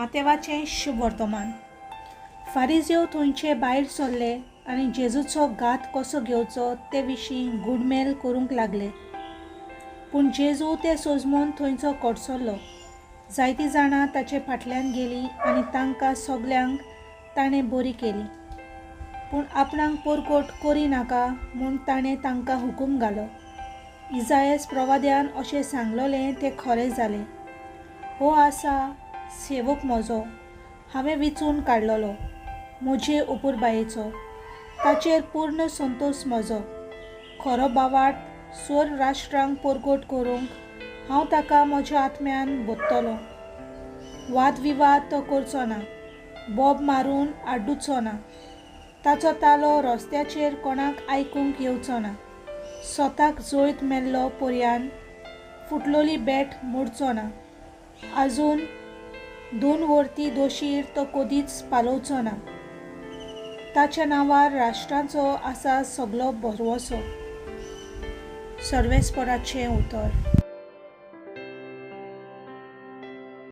मातेवाचें शुभवर्तमान. फारिजेव थंयचे भायर सरले आनी जेजूचो घात कसो घेवचो ते विशीं घुडमेल करूंक लागले. पूण जेजू ते सोजमून थंयचो कडसरलो. जायतीं जाणां ताचे फाटल्यान गेलीं आनी तांकां सगल्यांक ताणें बरी केली. पूण आपणाक परकोट करी नाका म्हूण ताणें तांकां हुकूम घालो. इजायस प्रवाद्यान अशें सांगलोलें तें खरें जालें. हो आसा सेवक म्हजो, हांवें विंचून काडलेलो, म्हजे अपुरबायेचो, ताचेर पूर्ण संतोश म्हजो. खरो भावार्थ स्वर राष्ट्रांक परगट करूंक हांव ताका म्हज्या आत्म्यान भोत्तलो. वादविवाद तो करचो ना, बोब मारून आड्डुचो ना, ताचो तालो रस्त्याचेर कोणाक आयकूंक येवचो ना. सोताक जैत मेल्लो पर्यान फुटलोली बेट मोडचो ना, आजून दोन वर्ती दोशीर तो कदीच पालोवचो ना. ताच्या नांवार राष्ट्रांचो आसा सगलो भरवंसो. सर्वेस्पराचें उतर.